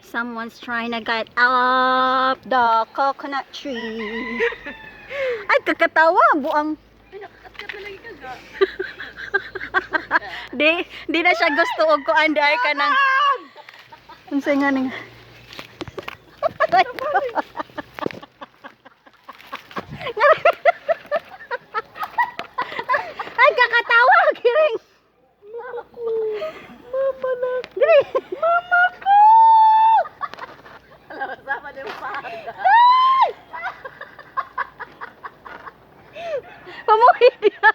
Someone's trying to get up the coconut tree. Ay, kakatawa. Buang. Ay, nakakatkat na lagi ka ga. Di na siya gusto og kuan di ay ka nang. Unsa nga ning? Ay, kakatawa, kiring. Mama ko. Mama na. Diri. Mama ko! Alam, sama din pa. Ay! Pamuhi niya.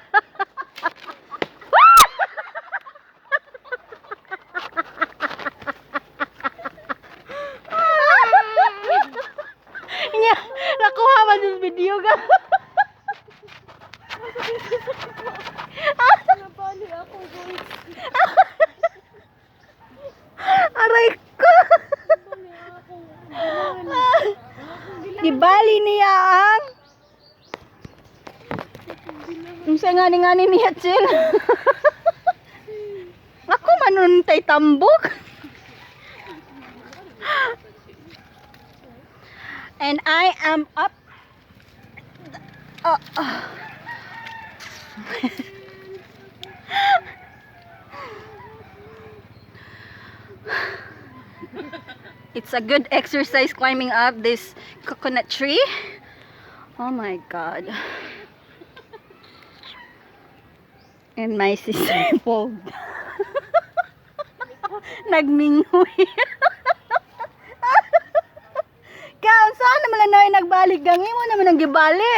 Nya, nakuha man sa video ga. Nabali ako, guys. Aray ko. Nabali ako. Nabali. Gibali niya ang Unsa nga ni nga ni niya, Chil? Ako manuntay tambok. And I am up. Oh. It's a good exercise climbing up this coconut tree. Oh my God. And my sister pulled. Nagmingoy. Kaon saan naman na nagbalik gang imo naman ang gibali.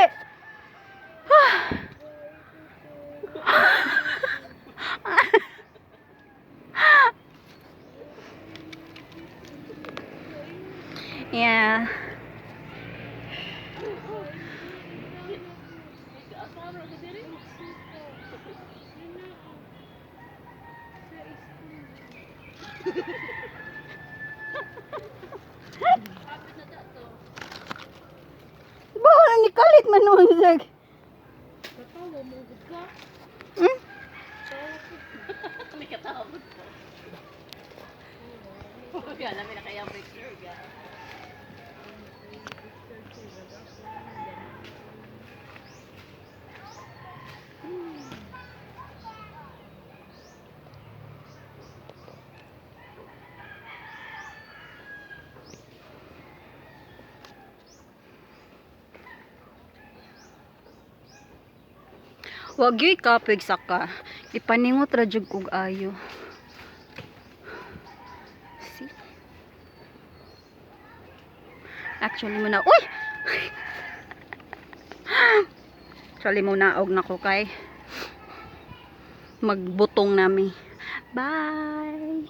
Yeah. Ba ni kalit man nun sag. Katawa mo, gud ka. Hmm? May katawa mo ko. Uy, alam na kaya picture ga. Wag gyud kapig saka. Ipaningot ra jud kog ayo. See? Actually mo na. Uy! Actually mo na og nako kay magbutong nami. Bye.